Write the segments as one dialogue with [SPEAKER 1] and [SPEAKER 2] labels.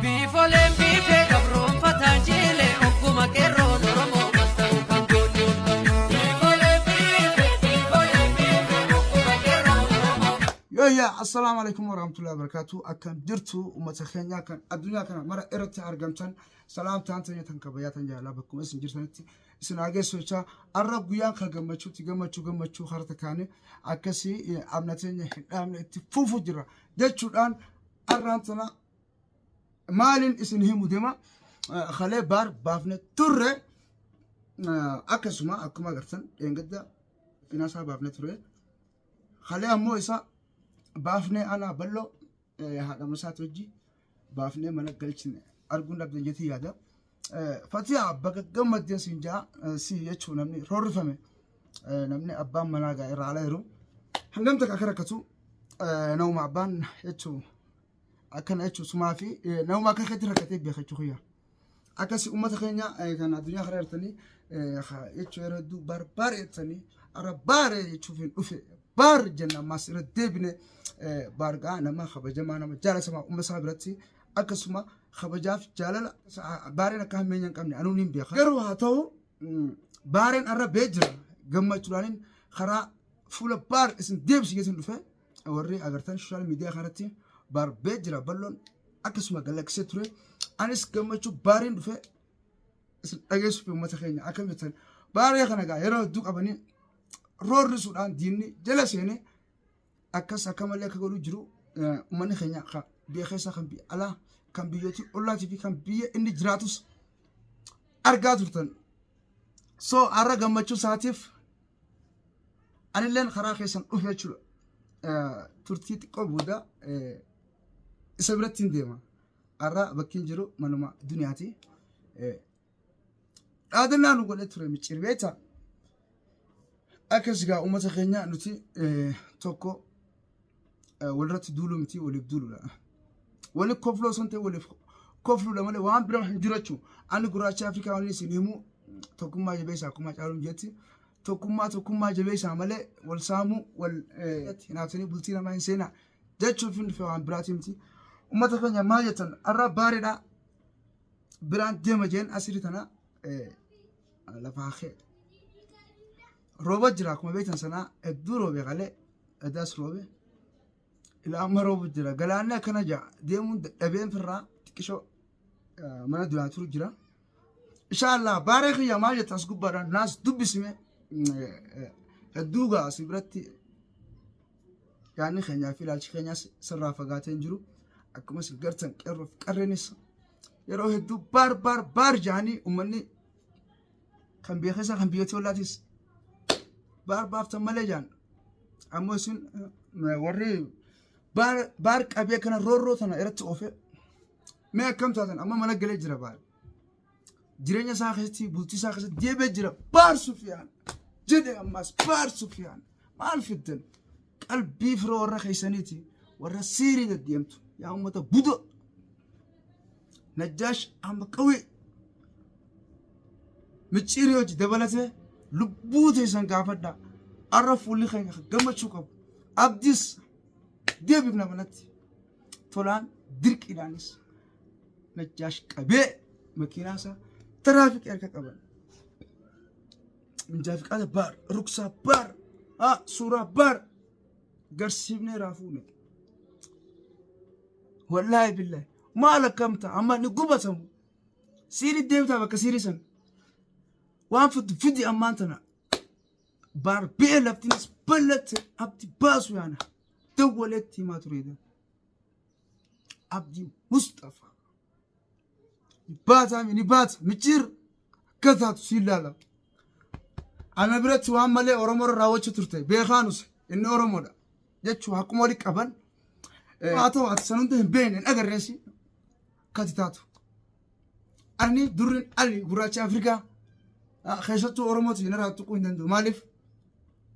[SPEAKER 1] Biifoleen biifee gabroonfataan jiilee ogguma qeerroon Oromoo wal ta'u kan goonni ol ba'u. Biifoleen biifee biifoleen biifee ogguma qeerroon Oromoo.
[SPEAKER 2] Yooyyaa, assalaamu alaikum warahmatullahi wabarakatuh. Akkam jirtu uummata keenya kan addunyaa kana mara irratti argamtan? Salaamtaan teenya tan kabajaa tan jaalalaa bakkuma isin jirtanitti isin haa geessu jechaa, arra guyyaan kan gammachuutti, gammachuu gammachuu harta kaane akkasii amna teenya hin dhaabne itti fufu jira jechuudhaan, arraan tana maaliin isin himu deema? Kalee baar baafne turre. Akkasuma akkuma agartan dheengadda finaasaa baafne ture. Kalee ammoo isa baafnee anaa bal'oo haadha masaati hojii baafnee mana galchine arguun dhabdan jetii yaada. Fatiyaa, baga gammaddeen siin jaa. Si jechuun namni roorrifame, namni abbaan manaa gaa irraa ala jiru hangam takka akka rakkatu nama abbaan jechuun akkana jechuun sumaa fi nama akka keetti rakkatee beeka jechuu kiyya. Akkasi uummata keenya kan addunyaa kana jirtanii jechuun yeroo hedduu barbaare jettanii, arra baare jechuuf hin dhufe. Baar jenna, ammaas irra deebine baargaa nama kabajamaa, nama jaalatamaa uummata isaa biratti, akkasuma kabajaaf jaalala baareen akka hammeenya hin qabne anuun hin beeka. Garuu haa ta'u, baareen arra bee jira. Gammachuudhaanin karaa fuula baar isin deebisi geessin dhufe. Warri agartan social media kanatti baar bee jira, bal'oon akkasuma galaksee ture. Anis gammachuu baariin dhufe isin dhageessuuf. Uummata keenya, akkam jettan? Baaree kana gaa yeroo hedduu qabanii roorrisuudhaan diinni jala seenee akkas akka malee akka godhu jiru. Uummanni keenya kan biyya keessaa, kan biyya alaa, kan biyyooti ollaatii fi kan biyya inni jiraatus argaa turtan. So har'a gammachuu isaatiif anilleen karaa keessan dhufe jechuudha. Turtii xiqqoo booda isa biratti hin deema. Har'a bakki hin jiru manuma duniyaati. Dhaadannaa nu godhee ture micciir beektaa? Akkas gaa uummata keenya, nuti tokko walirratti duuluu miti, waliif duuluudha. Waliif kofloo osoo hin ta'in waliif kofluudha malee waan biraa hin jiru jechuudha. Ani gurraacha Afrikaa waliin isin himu, tokkummaa jabeessaa, akkuma caaluun jetti. Tokkummaa tokkummaa jabeessaa malee wal saamuu, wal hinaaftanii bultii namaa hin seenaa jechuuf hin dhufe, waan biraatii miti. Uummata keenya, maal jettan? Har'a baareedha biraan deema jeen. Asirri tana lafaa kee rooba jira, akkuma beektan sanaa hedduu roobe, kalee edaas roobe, ilaa amma roobu jira. Galaanni akkana jaa deemuun dadhabeen firraa xiqqishoo mana duraa turu jira. Inshaallah, baaree kiyya, maal jetta? As gubbaadhaan naas dubbisime. Hedduu gaa asii biratti yaadni keenyaa fi ilaalchi keenyaas sirraa fagaatee hin jiru. Akkuma isin gartan qeerroo fi qarreenis yeroo hedduu baar baar baar jaanii, uummanni kan biyya keessaa, kan biyyoota ollaatis baar baaftan malee jaan. Ammoo isin warri baar baar qabee kana roorroo tana irratti oofe mee akkam taatan? Amma mana galee jira baar. Jireenya isaa keessatti, bultii isaa keessatti deebi'ee jira. Baar Sufiyaan jedhe, ammas baar Sufiyaan. Maal fiddan? Qalbii firoo warra keessaniiti, warra siirii deddeemtu, yaa uummata buda. Najjaash amma qawwee micciirii hojii dabalatee lubbuu teessan gaafadha. Arra fuulli keenya gammachuu qabu. Abdiis deebifna manatti. Tolaan dirqiidhaanis Najjaash qabee makiinaa isaa tiraafikii harka qaban. Minjaa fi baar, ruksaa baar, suuraa baar garsiifnee raafuune. Wallaahi billahi maal akkam ta'a? Amma ni gubatamu. Siirii deemtaa bakka siirii san. Waan fiddu fidi, ammaan tana. Baar bi'ee laftinis ballatte abdi baasu yaana. Dawwaleetti himaa tureedha. Abdii Mustafa. Baataa ni baata micciir akka taatu siin laala. Ana biratti waan malee Oromoo irra raawwachuu turte beekaanus inni Oromoodha jechuu akkuma wali qaban. Haa ta'u, ati san hunda hin beekne, hin agarreessi akkati taatu. Ani durriin ali gurraacha Afrikaa keessattuu Oromooti narraa tuquu hin danda'u. Maaliif?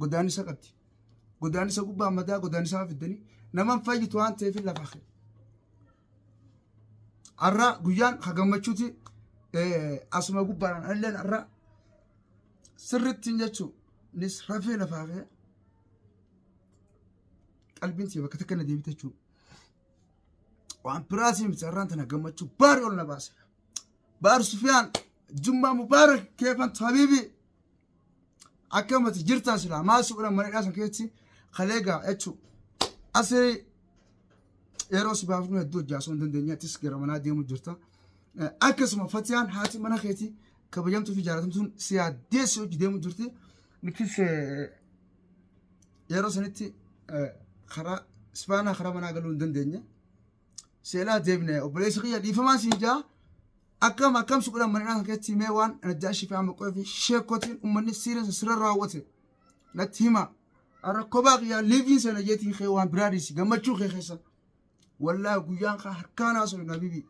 [SPEAKER 2] Godaannisa qabdi. Godaannisa gubbaa madaa godaannisaa fiddanii naman fayyitu waan ta'eef lafa kee. Har'a guyyaan ka gammachuuti. Asuma gubbaadhaan anilleen har'a sirrittiin jechuu nis rafee lafaa kee qalbiin tiyya bakka takka na deebite jechuudha. Waan biraatii miti har'aan tana gammachuu baarii ol na baase. Baar Sufiyaan Jummaa Mubaarak keefan habiibi akkamati jirtaa silaa maal si godhan mana san keessatti kaleegaa jechuu asii yeroo si baafnu hedduu hojjaasuu hin dandeenye atis gara manaa deemu jirta. Akkasuma Fatiyaan haati mana keetii kabajamtuu fi jaalatamtuun si yaaddeessi hojii deemu jirti. Nutis yeroo sanitti karaa isfaanaa karaa manaa galuu hin dandeenye. Seelaa deebine obboleessi kiyya dhiifamaa siin jaa akkam akkam si godhan mana keessatti mee waan Najjaashii fi amma qofa fi sheekotiin uummanni siiriin sirra raawwate natti hima. Har'a kophaa kiyyaa liiviin sana jeetiin kee waan biraa dhiisi gammachuu kee keessa. Wallaahi guyyaan kaa harkaan haasofne habiibi.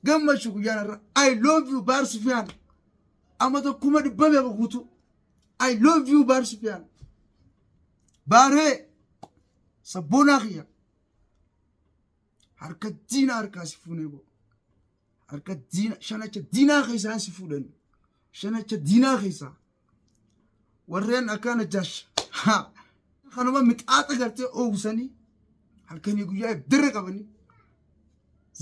[SPEAKER 2] Gammachuu guyyaan har'a I love you Baar Sufiyaan. Amma tokkuma dhibba meeqa guutuu. I love you Baar Sufiyaan. Baaree sabboonaa kiyya. Harka diinaa harkaa si fuunee boo. Harka diina shanacha diinaa keessaa si fuudhan. Shanacha diinaa keessaa. Warreen akka Najjaash kanuma mixaaxa gartee oowwisanii halkanii guyyaa ibdirra qabanii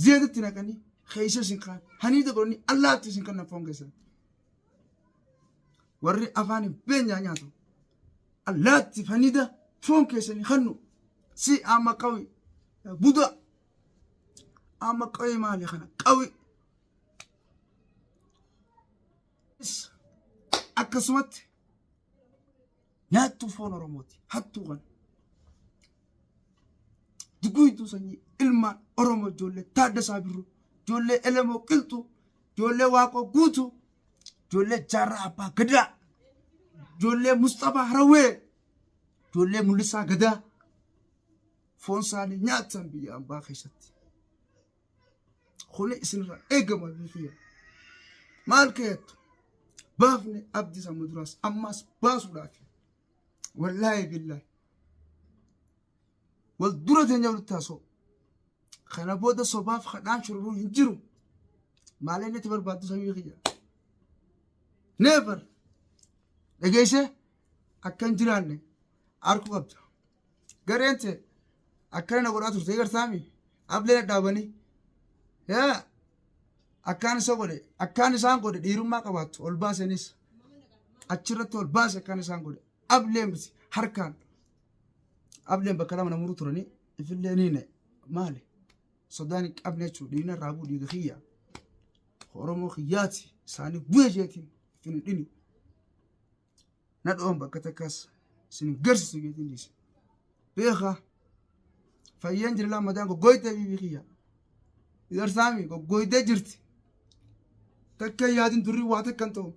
[SPEAKER 2] zeetatti naqanii keessa isin kaan haniida godhanii allaatti isin kan foon keessan. Warri afaan hin beenyaa nyaatu allaatti haniida foon keessanii hannu si amma qawi buda amma qawi maali kana qawi. Akkasumatti nyaattuu foon Oromooti hattuu kana. Duguytuu sanyii ilmaan Oromoo ijoollee Taaddasaa Birruu, ijoollee Elemoo Qilxuu, ijoollee Waaqoo Guutuu, ijoollee Jaarraa Abbaa Gadaa, ijoollee Musxafaa Harawwee, ijoollee Mul'isaa Gadaa foon isaanii nyaatan biyya ambaa keessatti. Kuni isinirraa eegama biyya. Maal keettu? Baafne abdii sammuu duraas ammaas baasuudhaaf. Wallaahi billaahi. Wal dura teenya walitti haasa'u. Kana booda sobaaf kadhaan shururuun hin jiru. Maal inni itti barbaaddu sabii kiyya. Never. Dhageessee akka hin jiraanne arkuu qabda. Gareen tee akkana na godhaa turte gartaami ablee dhadhaabanii yaa akkaan isa godhe akkaan isaan godhe dhiirummaa qabaattu ol baasenis achirratti ol baase akkaan isaan godhe ablee miti harkaan ableen bakka lama namuruu turanii ifillee niine maali sodaan hin qabne jechuudha dhiina irraa buu dhiiga kiyya Oromoo kiyyaati isaanii bu'e jeetiin ifin hin dhini. Na dhoon bakka takkaas isin hin garsiisu jeetiin dhiise. Beekaa fayyeen jira laa madaan goggoytee bibii kiyya. Igarsaami goggoytee jirti. Takka hin yaadin durri waa takka hin ta'u.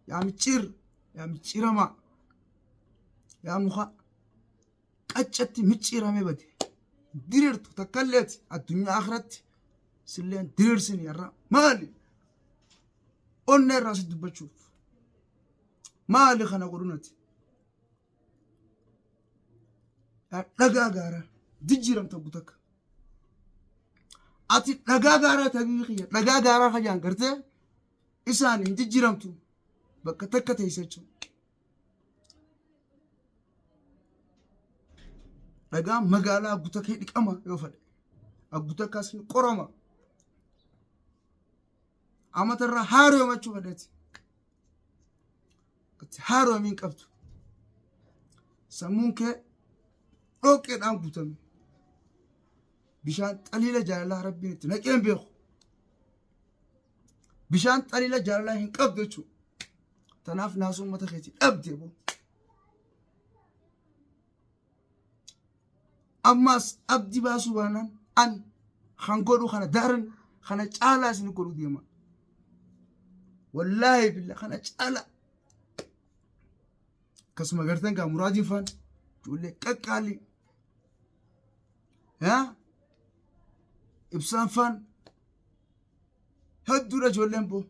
[SPEAKER 2] Yaa micciir yaa micciiramaa yaa muka qaccatti micciiramee bade. Diriirtu takkalleeti addunyaa akhiratti silleen diriirsini har'a maali? Onnee irraa si dubbachuuf. Maali kana godhunati? Dhagaa gaaraa jijjiiramta gutakka. Ati dhagaa gaaraa tabii kiyya dhagaa gaaraa kajaan gartee isaan hin jijjiiramtu bakka takka teessa jechuudha. Dhagaan magaalaa gutakee dhiqama yoo fedhe. Gutakkaas ni qorama. Amata irraa haaromachuu fedheeti. Ati haaromii hin qabdu. Sammuun kee dhoqqeedhaan guutame. Bishaan xaliila jaalalaa rabbiin itti naqee hin beeku. Bishaan xaliila jaalalaa hin qabdu jechuudha. Tanaaf naasuu uummata keetii dhabde boo. Ammaas abdii baasuu baanaan an kan godhu kana daran kana caalaa isin godhu deema. Wallaahi billa kana caalaa. Akkasuma gartan gaa muraadiin faan ijoollee qaqqaalii. Yaa ibsaan faan hedduudha ijoolleen boo.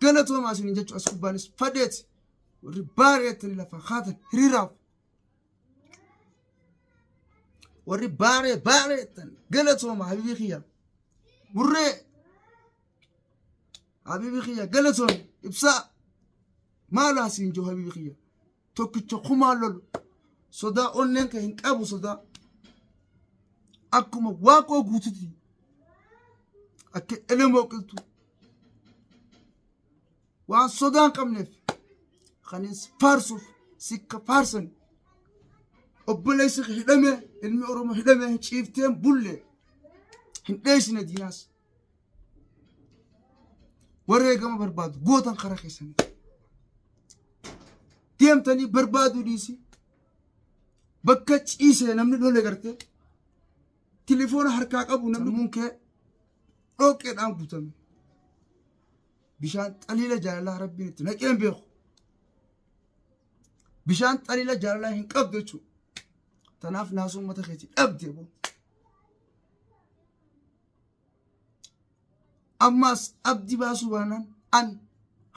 [SPEAKER 2] Galatoomaa isiniin jechuu as gubbaanis fadheeti. Warri baay'eettanii lafaa kaatan hiriiraaf. Warri baaree baaree jettan galatooma habiibii kiyya. Burree habiibii kiyya galatoom ibsaa maal asiin jiru habiibii kiyya. Tokkicha kumaa lolu sodaa onneen kee hin qabu sodaa. Akkuma Waaqoo Guututi akka Elemoo Qilxuu waan sodaa hin qabneef kanin faarsuuf sikka faarsan. Obboleessi hidhame, ilmi Oromoo hidhame ciifteen bulle hin dheessine diinaas. Wareegama barbaadu gootan karaa keessanii deemtanii barbaaduu dhiisi. Bakka ciisee namni lole gartee tilifoona harkaa qabu namni sammuun kee dhoqqeedhaan guutame. Bishaan xaliila jaalalaa rabbiin itti naqeen beeku. Bishaan xaliila jaalalaa hin qabdu jechuudha. Tanaaf naasuu uummata keetii dhabde boo. Ammaas abdii baasuu baanaan an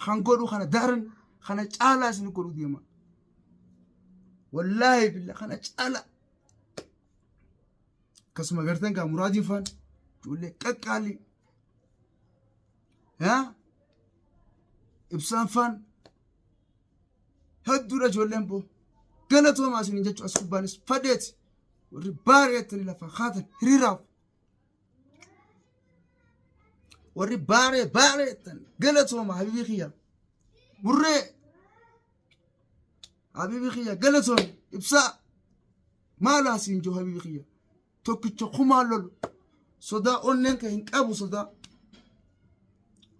[SPEAKER 2] kan godhu kana daran kana caalaa isin godhu deema. Wallaahi billa kana caalaa. Akkasuma gartan gaa muraadiin faan ijoollee qaqqaalii. Haa? Ibsaan faan hedduudha ijoolleen boo. Galatoomaa isiniin jechuun as gubbaanis fadheeti. Warri baaree lafaa kaatan hiriiraaf. Warri baaree baaree jettan galatooma. Habibii kiyya murree, habibii kiyya galatoome. Ibsaa maal asiin jiru? Habibii kiyya tokkicha kumaa lolu sodaa onneen kee hin qabu sodaa.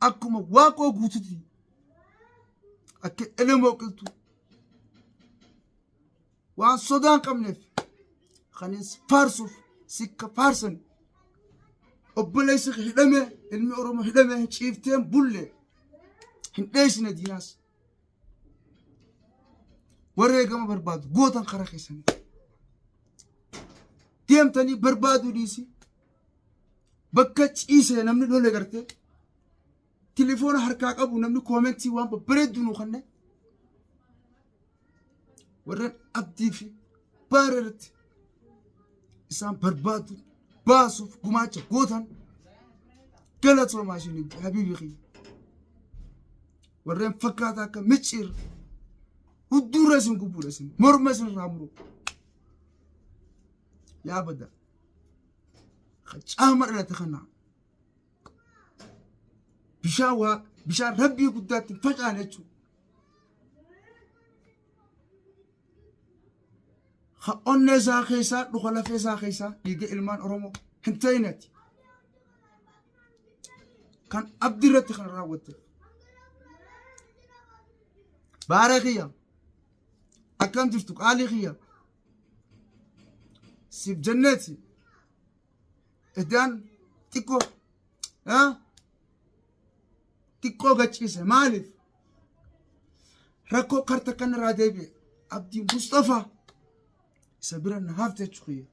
[SPEAKER 2] Akkuma Waaqoo Guututi akka Elemoo Qilxuu waan sodaa hin qabneef kanin faarsuuf sikka faarsan. Obboleessi hidhame, ilmi Oromoo hidhame ciifteen bulle hin dheessine diinaas. Wareegama barbaadu gootan karaa keessanii deemtanii barbaaduu dhiisi. Bakka ciisee namni lole gartee tilifoona harkaa qabu namni koomentii waan babbareedduu nuu kenne. Warreen abdii fi baara irratti isaan barbaadu baasuuf gumaacha gootan galatoomaa isiniin jedha. Habiibii kiyya, warreen fakkaataa akka micciir hudduurra isin gubuudha, isin morma isin irraa muru yaa bada qacaama dhalate kana bishaan waa bishaan rabbii guddaatti hin facaane jechuudha. Ha onnee isaa keessaa dhuka lafee isaa keessaa dhiiga ilmaan Oromoo hin ta'inati. Kan abdii irratti kan raawwatte. Baaree kiyya, akkam jirtu qaalii kiyya? Siif jenneeti idaan xiqqoo xiqqoo gachiise. Maaliif rakkoo karta kanarraa deebi'e? Abdii Mustafaa isa bira na hafte jechuu kiyya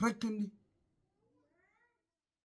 [SPEAKER 2] rakkinni.